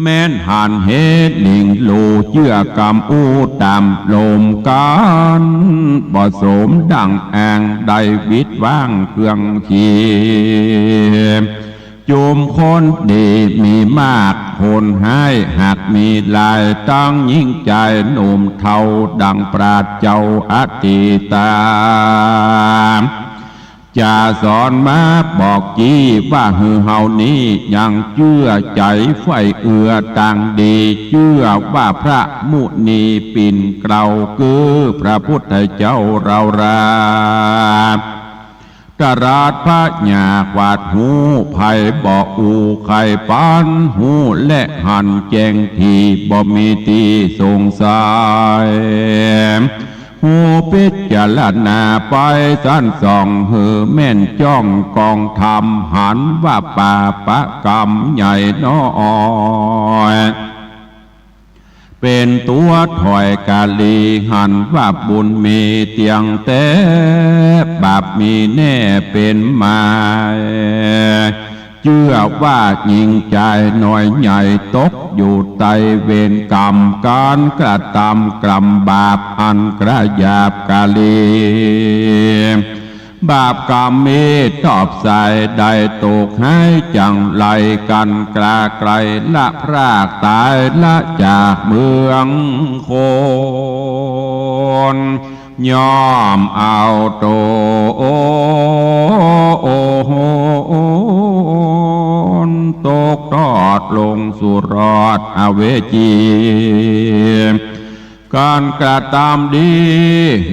แม่นหันเหตุหลิงหลู่เจื้อกำอู้ต๋ามลมกั๋น บ่สมดั่งอ้างได้วิดว้างเคืองขี จุมคนดีมีมาก คนฮ้ายหากมีหลาย ตังญิงจายหนุ่มเฒ่า ดั่งปราชญ์เจ้าอตีตา จะสอนมาบอกจี้ว่าหื้อเฮานี้ยังเจื้อใจ๋ใฝ่เอื้อตางดี เจื้อว่าพระมุนีปิ่นเกล้า คือพระพุทธเจ้าเฮารา ตรัสพญาขวาดฮู้ ใผบ่อู้ใค่ปันฮู้ และหันแจ้งตี้ บ่มีตี้สงสัย ฮู้พิจารณาไปสันส่อง หื้อแม่นจ้องกองธรรม หันว่าปาปะกรรมใหญ่น้อย เป๋นตั๋วถ้อยกาลี หันว่าบุญมีเตียงแต๊ บาปมีแน่เป๋นหมาย เจื้อว่าญิงจายน้อยใหญ่ ตกอยู่ใต้เวรกรรม ก๋านกระตำกรรมบาป อันกระหยาบกาลี บาปกรรมมีตอบสาย ได้ตกฮ้ายจังไร กั๋นกล้าไกลละพรากต๋าย ละจากเมืองคน ย่อมเอาต๋นตกทอดลงสู่รอดอเวจี ก๋านกระตำดี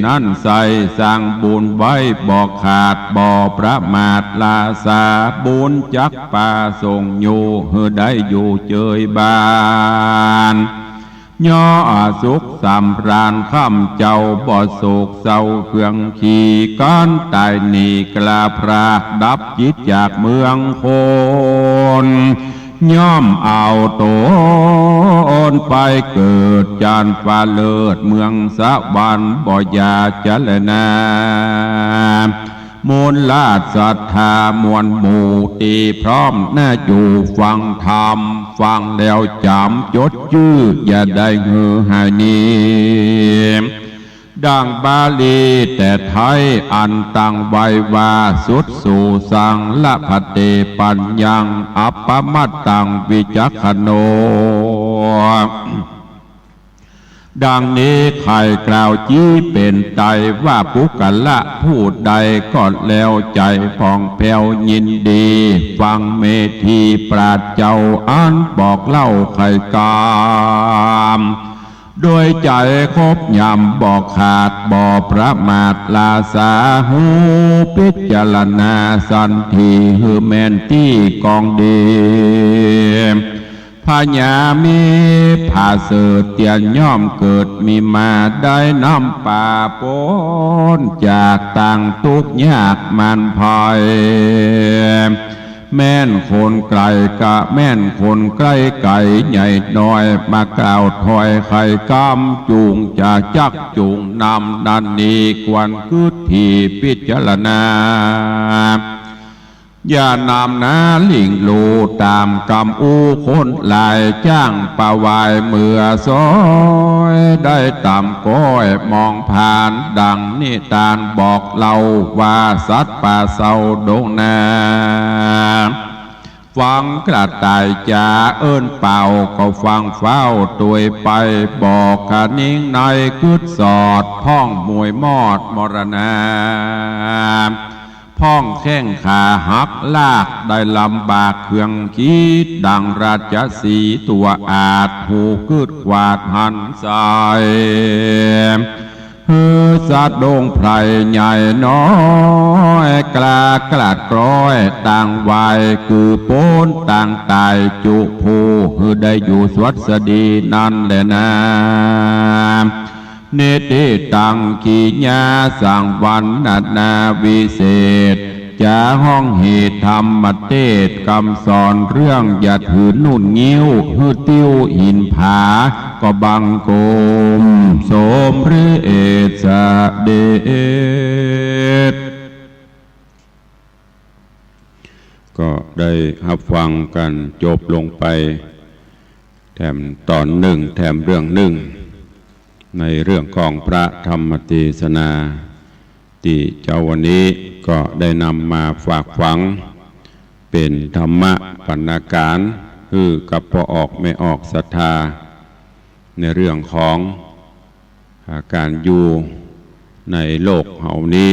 นั้นใส่ สร้างบุญไว้บ่ขาด บ่ประมาทลาสา บุญจักปาส่งอยู่ หื้อได้อยู่เจยบาน ย่อสุขสำราญค่ำเจ้า บ่โศกเศร้าเคืองขี ก๋านต๋ายหนีกล้าพราก ดับจิตจากเมืองคน ย่อมเอาต๋นไปเกิดจั้นฟ้าเลิศเมืองสวรรค์ บ่อย่าเจรนา มูลราชศรัทธามวลหมู่ ตี้พร้อมหน้าอยู่ฟังธรรม ฟังแล้วจ๋ำจดจื้อ อย่าได้หื้อหายหนี ดั่งบาลีแต่ไทย อันตั้งไว้ว่า สุดสูสัง ละภันเต ปัญญัง อัปปมัตตัง วิจักขโณ ดั่งนี้ใค่กล่าวจี้เป๋นไตรว่า ปุคคละผู้ใดก็แล้ว ใจ๋ผ่องแผ้วยินดี ฟังเมธีปราชญ์เจ้า อันบอกเล่าไขกรรม โดยใจ๋ครบยำบ่ขาด บ่ประมาทลาสา ฮู้พิจารณาสันที หื้อแม่นตี้กองดี พญามีผาเสริฐเตียรย่อมเกิดมีมา ได้น้ำปาป๊นจากตางตุ๊กข์ยากมานภัย แม่นคนไกลกะแม่นคนใก้ไก๋ ใหญ่น้อยมากล่าวถ้อยไขกรรม จุ่งจะจักจุ่งนำ นั้นนี้ควรกึ๊ดถี่พิจารณา อย่านำนาหลิ่งหลู่ต๋ามกำอู้คนหลาย จ้างปะวายเมือซ้อย ได้ต๋ามก้อยมองผ่าน ดั่งนิทานบอกเล่าว่า สัตว์ป่าเศร้าดงนา ฟังกระต่ายจ๋าเอิ้นเป่า ก็ฟังฟ้าวตวยไป บ่คะนิงในกึ๊ดสอด พ่องมวยมอดมรณา พ่องแข้งขาหักลาก ได้ลำบากเคืองขีด ดั่งราชสีห์ตั๋วอาช ฮู้กึ๊ดขวาดหันใส่ หื้อสัตว์ดงไพรใหญ่น้อย กล้ากลัดกล้อยตางวาย กือป๊นตางต๋ายจุผู้ หื้อได้อยู่สวัสดีนั้นแลนา นิทธิตัง กิริยาสังวรรณนาวิเศษ จ๋าฮ้องเหตุธรรมเตสน์ กำสอนเรื่องอย่าถือนุ่นงิ้ว หื้อติ้วหินผา ก็บังคมสมเร็จเสด็จ ก็ได้ฮับฟังกั๋นจบลงไป แถมต๋อนนึ่ง แถมเรื่องนึ่ง ในเรื่องของพระธรรมเตสนา ตี้เจ๊าวันนี้ก็ได้นำมาฝากฝัง เป๋นธรรมะบรรณาการ หื้อกับป้อออกแม่ออกศรัทธา ในเรื่องของ อ่า ก๋านอยู่ในโลกเฮานี้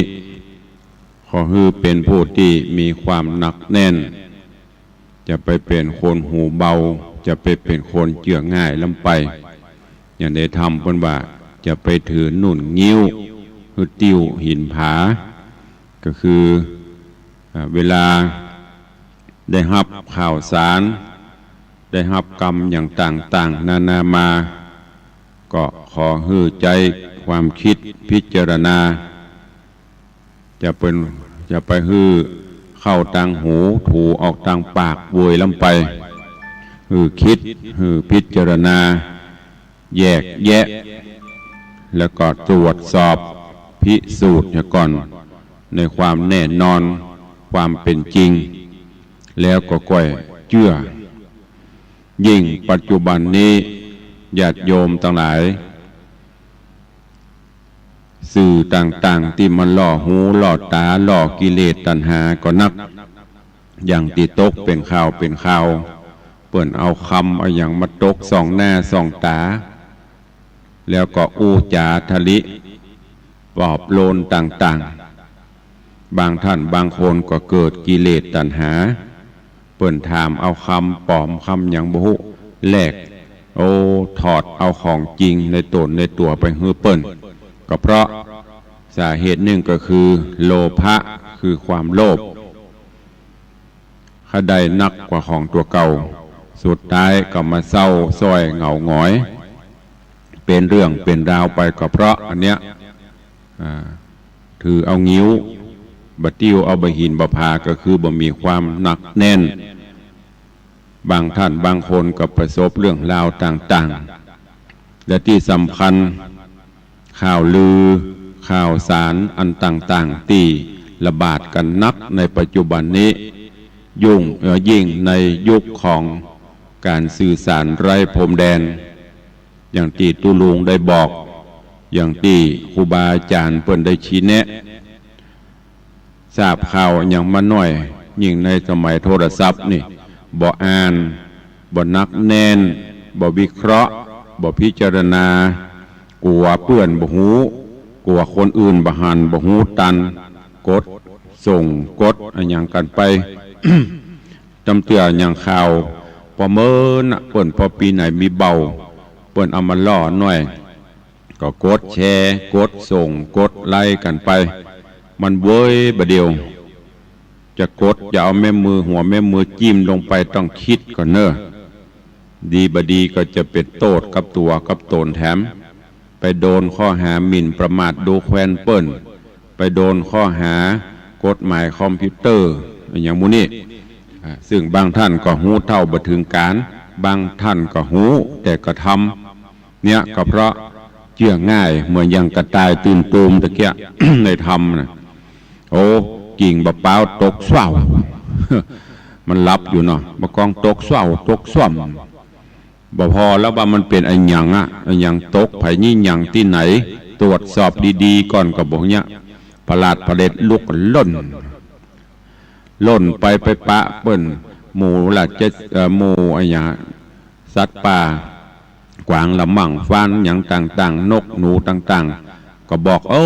ขอหื้อเป๋นผู้ตี้มีความหนักแน่น จะไปเป๋นคนหูเบา จะไปเป๋นคนเจื้อง่ายล้ำไป อย่างในธรรมเปิ้นว่า จะไปถือนุ่นงิ้ว หื้อติ้วหินผา ก็คือ อ่า เวลาได้ฮับข่าวสาร ได้ฮับกำอย่างต่างๆ นานามา ก็ขอหื้อใจ๊ความกึ๊ดพิจารณา จะเป๋น จะไปหื้อเข้าตางหู ถูออกตางปากเวยล้ำไป หื้อกึ๊ด หื้อพิจารณา แยกแยะ แล้วก็ตรวจสอบพิสูจน์เหียก่อน ในความแน่นอน ความเป๋นจริง แล้วก็ก้อยเจื้อ ยิ่งปัจจุบันนี้ ญาติโยมตังหลาย สื่อต่างๆ ตี้มันล่อหูล่อต๋า ล่อกิเลสตัณหาก็นัก อย่างตี้ตกเป๋นข่าวเป๋นข่าว เปิ้นเอากำเอาหยังมาตกส่องหน้าส่องต๋า แล้วก็อู้จ๋าทะลิปลอบโลนต่างๆ บางท่านบางคนก็เกิดกิเลสตัณหา เปิ้นถามเอากำป๋อมกำหยังบ่ฮู้ แลก โอ้ ถอดเอาของจริงในต๋นในตั๋วไปหื้อเปิ้น ก็เพราะสาเหตุนึ่งก็คือโลภะ คือความโลภ ใค่ได้นักกว่าของตั๋วเก่า สุดท้ายก็มาเศร้าส้อยเหงาหงอย เป๋นเรื่องเป๋นราวไป ก็เพราะอันเนี้ย อ่า ถือเอางิ้ว บ่าติ้วเอาบ่าหินบ่าผา ก็คือบ่มีความหนักแน่น บางท่านบางคนก็ประสบเรื่องราวต่างๆ และตี้สำคัญ ข่าวลือ ข่าวสารอันต่างๆ ตี้ระบาดกั๋นนักในปัจจุบันนี้ ยุ่ง เอ่อ ยิ่งในยุคของก๋านสื่อสารไร้พรมแดน อย่างตี้ตุ๊ลุงได้บอก อย่างตี้ครูบาอาจ๋ารย์เปิ้นได้ชี้แนะ ทราบข่าวหยังมาน้อย ยิ่งในสมัยโทรศัพท์นี่ บ่อ่าน บ่หนักแน่น บ่วิเคราะห์ บ่พิจารณา กั๋วเปื้อนบ่ฮู้ กั๋วคนอื่นบ่หันบ่ฮู้ตัน กดส่ง กดอะหยังกั๋นไป จำเตื้ออย่างข่าว ปอเมินน่ะ เปิ้นปอปี๋ไหนมีเบา เปิ้นเอามาล่อหน้อย ก็กดแชร์ กดส่ง กดไลก์กั๋นไป มันเวยบ่าเดี่ยว จะกด จะเอาแม่มือ หัวแม่มือจิ้มลงไปต้องกึ๊ดก่อนเน่อ ดีบ่าดีก็จะเป๋นโต้ษกับตั๋วกับต๋นแถม ไปโดนข้อหาหมิ่นประมาทดูแควนเปิ้น ไปโดนข้อหากฎหมายคอมพิวเตอร์ อะหยังหมู่นี้ อ่า ซึ่งบางท่านก็ฮู้เต้าบ่เถิงก๋าน บางท่านก็ฮู้แต่กระทำ เนี่ยก็เพราะเจื้อง่าย เหมือนอย่างกระต่ายตื่นตูมตะเกียะ ในธรรมน่ะ โอ้ กิ่งบ่าป๊าวตกส้วว มันหลับอยู่เนาะ บ่ากองตกส้วว ตกส้วม บ่พอแล้วว่ามันเป๋นอะหยังอะ อะหยังตก ไผยี่หยังตี้ไหน ตรวจสอบดีๆ ก่อนก็บ่เนี่ย ผลาดผลาดลุกล่น ล่นไปไปปะเปิ้น หมู่ราช เอ่อ หมู่อะหยัง สัตว์ป่า กวางละมั่ง ฟานหยังต่างๆ นกหนูต่างๆ ก็บอก โอ้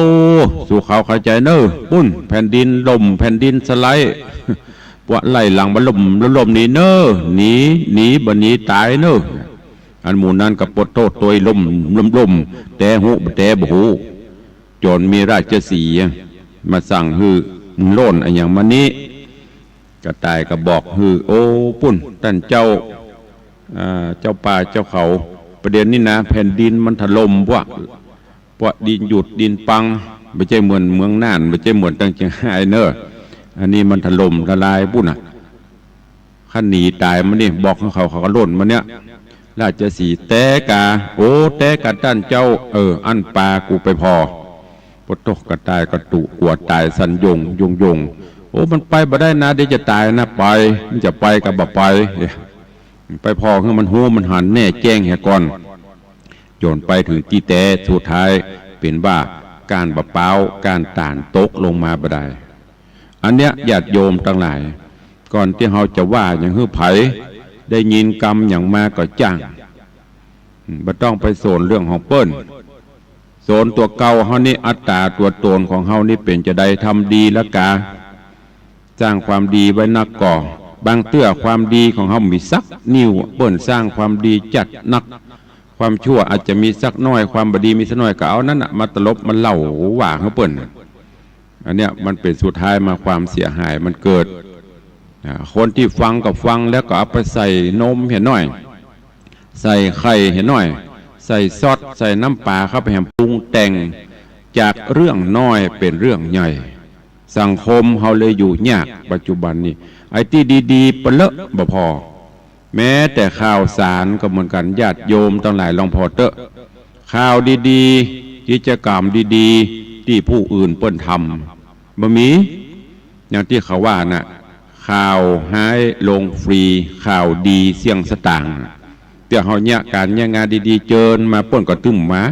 สูเขาเข้าใจ๋เน่อ ปุ้น แผ่นดินล่ม แผ่นดินสไลด์ ปวะไล่หลังบ่าล่ม ล่มหนีเน่อ หนี หนี บ่หนีต๋ายเน่อ อันหมู่นั้นก็ปวดโต้ษตวย ล่ม ล่ม ล่ม แต๊ฮู้ บ่แต๊บ่ฮู้ จ๋นมีราชสีห์มาสั่งหื้อ มึงล่นอะหยังมานี้ กระต่ายก็บอกหื้อ โอ้ ปุ้น ต้านเจ้า อ่า เจ้าป่าเจ้าเขา ประเดี๋ยวนี้นะ แผ่นดินมันถล่มปวะ ปวะดินหยุดดินปัง บ่ใจ้เหมือนเมืองน่าน บ่ใจ้เหมือนตังเจียงฮายเน่อ อันนี้มันถล่มทลายปุ้นน่ะ คันหนีต๋ายมานี่ บอกหื้อเขา เขาก็ล่นมาเนี่ย ราชสีห์ แต๊กา โอ้ แต๊กาต้านเจ้า เออ อั้นปากูไปผ่อ ปะโต๊ะ กระต่ายกระตุ กั๋วต๋ายสั่นโยงโยงโยง โอ้ มันไปบ่ได้นะ เดี๋ยวจะต๋ายนะ ไป มันจะไปก็บ่ไป เนี่ย ไปผ่อหื้อมันฮู้มันหันแน่แจ้งเหียก่อน จ๋นไปเถิงตี้แต๊ สุดท้ายเป๋นว่าก้านบ่าป๊าว ก้านต๋าลตกลงมาบ่ดาย อันเนี้ยญาติโยมตังหลาย ก่อนตี้เฮาจะว่าหยังหื้อใผ ได้ยินกำหยังมาก็จ้าง อืม บ่ต้องไปสนเรื่องของเปิ้น สนตั๋วเก่าเฮานี่ อัตต๋าตั๋วต๋นของเฮานี่เป๋นจาใด ทำดีละกา สร้างความดีไว้นักก่อ บางเตื้อความดีของเฮาบ่มีสักนิ้ว เปิ้นสร้างความดีจัดหนัก ความชั่วอาจจะมีสักน้อย ความบ่ดีมีสักน้อย ก็เอานั้นน่ะมาตลบมาเล่าว่าหื้อเปิ้นน่ะ อันเนี้ยมันเป๋นสุดท้ายมาความเสียหายมันเกิด อ่า คนตี้ฟังก็ฟังแล้วก็เอาไปใส่นมเหียหน้อย ใส่ไข่เหียหน้อย ใส่ซอส ใส่น้ำป๋าเข้าไปแหมปรุงแต่ง จากเรื่องน้อยเป๋นเรื่องใหญ่ สังคมเฮาเลยอยู่ยากปัจจุบันนี้ ไอ้ตี้ดีๆ ปะเลอะบ่ผ่อ แม้แต่ข่าวสารก็เหมือนกั๋น ญาติโยมตังหลายลองผ่อเต๊อะ ข่าวดีๆ กิจกรรมดีๆ ตี้ผู้อื่นเปิ้นทำ บ่มี อย่างตี้เขาว่าน่ะ ข่าวฮ้ายลงฟรี ข่าวดีเสี้ยงสตางค์ เตื้อเฮาเยียะก๋านเยียะงานดีๆ เจิญมาเปิ้นก็ตึ้มมา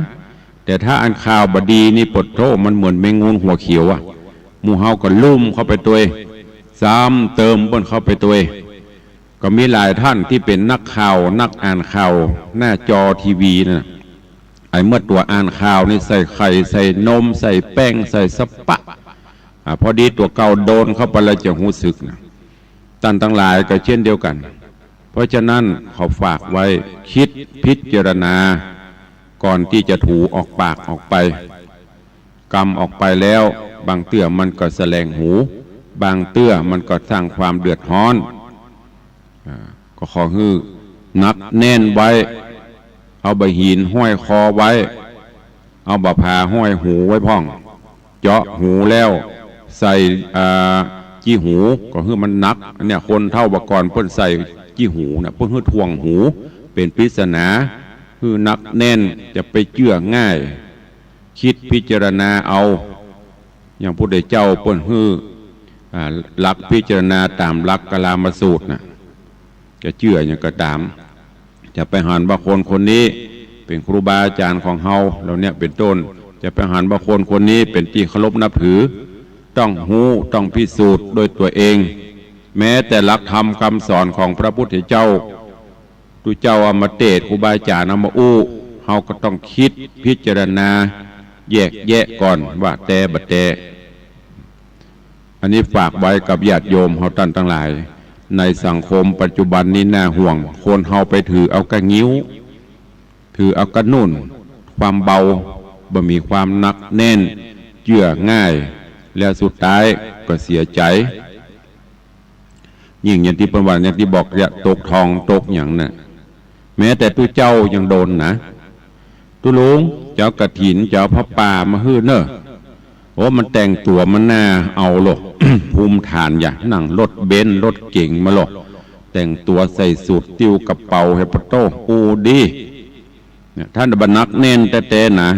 แต่ถ้าอันข่าวบ่ดีนี่ ปะโต๊ะ มันเหมือนแมงงูหัวเขียวอะ หมู่เฮาก็ลุ่มเข้าไปตวย ซ้ำเติมเปิ้นเข้าไปตวย ก็มีหลายต้านตี้เป๋นนักข่าว นักอ่านข่าว หน้าจอทีวีน่ะ ไอ้เมื่อตั๋วอ่านข่าวนี่ใส่ไข่ ใส่นม ใส่แป้ง ใส่สะปะ อ่า พอดีตั๋วเก่าโดนเข้าไปแล้วจะฮู้สึกน่ะ ต้านตังหลายก็เช่นเดียวกั๋น เพราะฉะนั้นขอฝากไว้ กึ๊ดพิจารณา ก่อนตี้จะถูออกปากออกไป กำออกไปแล้ว บางเตื้อมันก็แสลงหู บางเตื้อมันก็สร้างความเดือดฮ้อน อ่า ก็ขอหื้อหนักแน่นไว้ เอาบ่าหินห้อยคอไว้ เอาบ่าผาห้อยหูไว้พ่อง เจาะหูแล้วใส่ อ่า จี้หู ก็หื้อมันหนัก อันเนี้ยคนเฒ่าบ่าก่อนเปิ้นใส่จี้หูน่ะ เปิ้นหื้อถ่วงหู เป๋นปริศนา หื้อหนักแน่น จะไปเจื้อง่าย กึ๊ดพิจารณาเอา อย่างพระพุทธเจ้าเปิ้นหื้อ อ่า หลักพิจารณาต๋ามหลักกาลามสูตรน่ะ จะเจื้อหยังก็ต๋าม จะไปหันว่าคนคนนี้เป๋นครูบาอาจ๋ารย์ของเฮา เหล่าเนี้ยเป๋นต้น จะไปหันว่าคนคนนี้เป๋นตี้เคารพนับถือ ต้องฮู้ ต้องพิสูจน์ด้วยตั๋วเอง แม้แต่หลักธรรมกำสอนของพระพุทธเจ้า ตุ๊เจ้าเอามาเตศน์ ครูบาอาจ๋ารย์เอามาอู้ เฮาก็ต้องกึ๊ดพิจารณา แยกแยะก่อนว่าแต๊บ่แต๊ อันนี้ฝากไว้กับญาติโยมเฮาต้านตังหลาย ในสังคมปัจจุบันนี้น่าห่วง คนเฮาไปถือเอากะงิ้ว ถือเอากะนุ่น ความเบา บ่มีความหนักแน่น เจื้อง่าย แล้วสุดท้ายก็เสียใจ๋ ยิ่งอย่างตี้เปิ้นว่า อย่างตี้บอก จะตกทองตกหยังน่ะ แม้แต่ตุ๊เจ้ายังโดนนะ ตุ๊ลุง จะเอากฐิน จะเอาผ้าป่ามาหื้อเน่อ โอ้ มันแต่งตั๋วมันน่าเอาโล ภูมิฐานอย่า นั่งรถเบนซ์รถเก๋งมาโล แต่งตั๋วใส่สูท ติ้วกระเป๋า เหียปะโต้ อู้ดี เนี่ย ถ้าบ่หนักแน่นแต๊ๆ นะ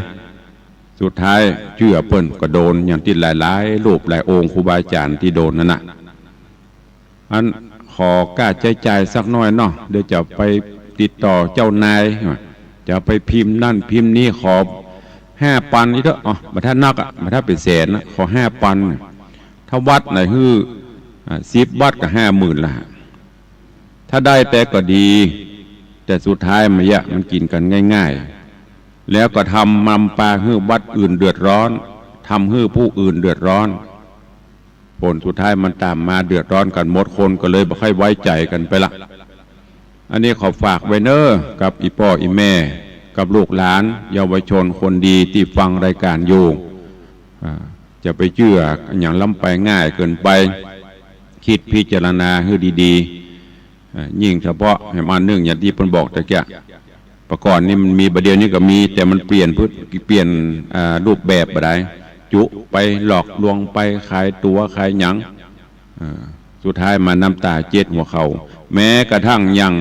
สุดท้ายเจื้อเปิ้นก็โดน อย่างตี้หลายๆ รูปหลายองค์ครูบาอาจ๋ารย์ตี้โดนนั่นน่ะ อันขอก้าใจ๊จ่ายสักหน้อยเนาะ เดี๋ยวจะไปติดต่อเจ้านาย จะไปพิมพ์นั่นพิมพ์นี่ ขอห้าปันนี่เต๊อะ อ๋อ บ่ถ้านักอะ บ่ถ้าเป๋นแสนนะ ขอห้าปัน ถ้าวัดไหนหื้อ อ่า สิบวัดก็ห้าหมื่นละ ถ้าได้แต๊ก็ดี แต่สุดท้ายมันเยียะ มันกิ๋นกั๋นง่ายๆ แล้วก็ทำนำปาหื้อวัดอื่นเดือดร้อน ทำหื้อผู้อื่นเดือดร้อน ผลสุดท้ายมันต๋ามมาเดือดร้อนกั๋นหมด คนก็เลยบ่ค่อยไว้ใจ๋กั๋นไปละ อันนี้ขอฝากไว้เน่อ กับอี่ป้ออี่แม่ กับลูกหลาน เยาวชนคนดีตี้ฟังรายก๋านอยู่ อ่า จะไปเจื้อหยังล้ำไปง่ายเกินไป กึ๊ดพิจารณาหื้อดีๆ อ่า ยิ่งเฉพาะแหมอันนึ่งอย่างตี้เปิ้นบอกตะเกียะ ปะก่อนนี่มันมี บ่าเดี่ยวนี้ก็มี แต่มันเปลี่ยนพฤติ- เปลี่ยน อ่า รูปแบบบ่ดาย จุไปหลอกลวงไปขายตั๋วขายหยัง เออ สุดท้ายมาน้ำต๋าเจ็ดหัวเข่า แม้กระทั่งยัง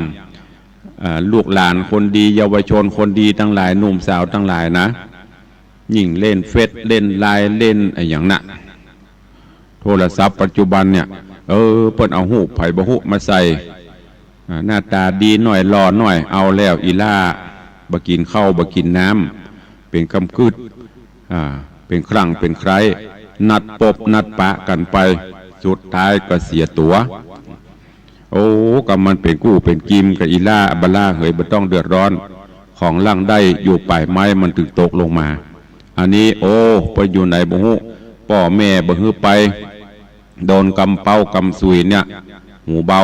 เอ่อ ลูกหลานคนดี เยาวชนคนดีตังหลาย หนุ่มสาวตังหลายนะ ยิ่งเล่นเฟซ เล่นไลน์ เล่นอะหยังนะ โทรศัพท์ปัจจุบันเนี่ย เออ เปิ้นเอาฮูปใผบ่ฮู้มาใส่ อ่า หน้าต๋าดีหน้อย หล่อหน้อย เอาแล้ว อี่หล้า บ่กิ๋นข้าว บ่กิ๋นน้ำ เป๋นกำกึ๊ด อ่า เป๋นครั้งเป๋นคราว นัดปบนัดปะกั๋นไป สุดท้ายก็เสียตั๋ว โอ้ ก็มันเป๋นกู้เป๋นกิ๋มกับอี่หล้า บ่าลาเหย บ่ต้องเดือดร้อน ของหลังได้อยู่ป๋ายไม้มันตึงตกลงมา อันนี้ โอ้ ไปอยู่ไหนบ่ฮู้ ป้อแม่บ่หื้อไป โดนกำเป๊ากำสุยเนี่ย หูเบา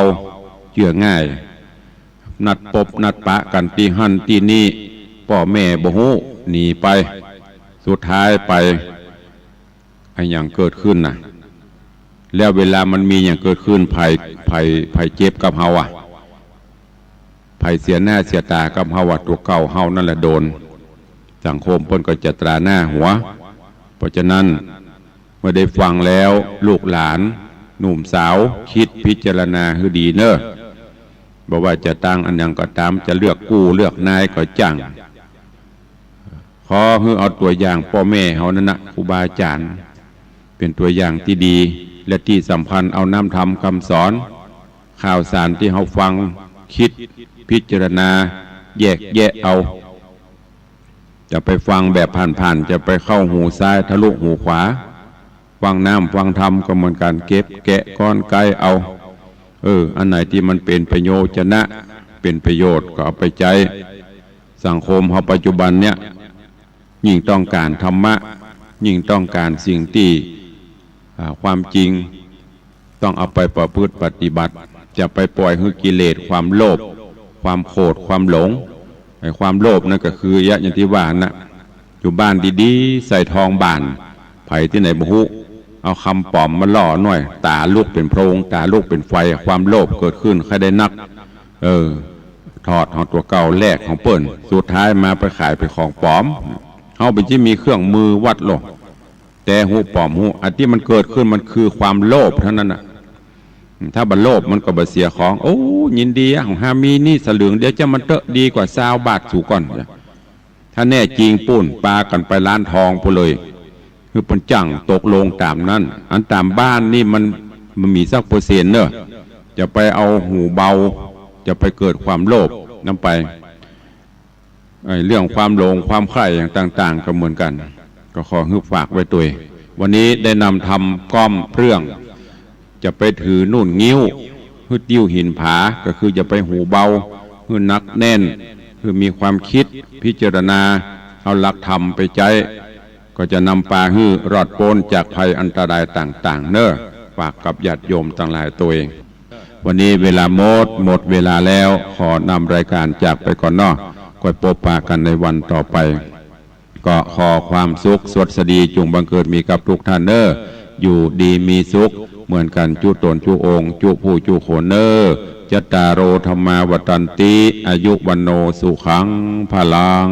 เจื้อง่าย นัดปบนัดปะกั๋นตี้หั้นตี้นี่ ป้อแม่บ่ฮู้ หนีไป สุดท้ายไป อะหยังเกิดขึ้นน่ะ แล้วเวลามันมีหยังเกิดขึ้น ใผ ใผ ใผเจ็บกับเฮาอะ ใผเสียหน้าเสียต๋ากับเฮาอะ ตั๋วเก่าเฮานั่นแหละโดน สังคมเปิ้นก็จะตราหน้าหัว เพราะฉะนั้น เมื่อได้ฟังแล้ว ลูกหลาน หนุ่มสาว กึ๊ดพิจารณาหื้อดีเน่อ บ่ว่าจะตั้งอะหยังก็ต๋าม จะเลือกกู้เลือกนายก็จ้าง ขอหื้อเอาตั๋วอย่างป้อแม่เฮานั่นนะ ครูบาอาจ๋ารย์ เป๋นตั๋วอย่างตี้ดี และตี้สำคัญ เอาน้ำธรรมกำสอน ข่าวสารตี้เฮาฟัง กึ๊ดพิจารณา แยกแยะเอา จะไปฟังแบบผ่านๆ จะไปเข้าหูซ้ายทะลุหูขวา ฟังน้ำฟังธรรมก็เหมือนกั๋น เก็บแกะก้อนไกเอา เออ อันไหนตี้มันเป๋นประโยชน์จะนะ เป๋นประโยชน์ก็เอาไปใจ๊ สังคมเฮาปัจจุบันเนี่ย ยิ่งต้องก๋านธรรมะ ยิ่งต้องก๋านสิ่งตี้ อ่า ความจริง ต้องเอาไปประพฤติปฏิบัติ จะไปปล่อยหื้อกิเลส ความโลภ ความโกรธ ความหลง ไอ้ความโลภนั่นก็คือ อย่างตี้ว่านะ อยู่บ้านดีๆ ใส่ทองบาน ใผตี้ไหนบ่ฮู้ เอาคำป๋อมมาหล่อหน่อย ต๋าลุกเป๋นโพลง ต๋าลุกเป๋นไฟ ความโลภเกิดขึ้น ใค่ได้นัก เออ ถอดของตั๋วเก่าแลกของเปิ้น สุดท้ายมาไปขายเป๋นของป๋อม เฮาเป๋นตี้มีเครื่องมือวัดโลก แต่ฮู้ป๋อมฮู้ อันตี้มันเกิดขึ้นมันคือความโลภเท่านั้นน่ะ ถ้าบ่โลภมันก็บ่เสียของ โอ้ ยินดีอะ ของห้ามีนี่สลึงเดียว เจ้ามันเต๊อะ ดีกว่าซาวบาทสูก่อน ถ้าแน่จริงปู้น ปากั๋นไปร้านทองปู้นเลย คือเปิ้นจั่งตกลงต๋ามนั้น อันต๋ามบ้านนี่มัน มันมีสักเปอร์เซ็นต์เน่อ จะไปเอาหูเบา จะไปเกิดความโลภนำไป ไอ้เรื่องความหลงความใคร่อย่างต่างๆ ก็เหมือนกั๋น ก็ขอหื้อฝากไว้ตวย วันนี้ได้นำธรรมก้อมเรื่อง จะไปถือนุ่นงิ้ว หื้อติ้วหินผา ก็คือจะไปหูเบา หื้อหนักแน่น หื้อมีความกึ๊ดพิจารณา เอาหลักธรรมไปใจ๊ ก็จะนำปาหื้อรอดป๊นจากภัยอันตรายต่างๆ เน่อ ฝากกับญาติโยมตังหลายตวย วันนี้เวลาหมด หมดเวลาแล้ว ขอนำรายก๋านจากไปก่อนเนาะ ก้อยปบปะกั๋นในวันต่อไป ก็ขอความสุขสวัสดีจุ่งบังเกิดมีกับทุกท่านเน่อ อยู่ดีมีสุขเหมือนกั๋นจุ๊ต๋นจุ๊องค์ จุ๊ผู้จุ๊คนเน่อ จัตตาโร ธัมมา วัฑฒันติ อายุ วัณโณ สุขัง พลัง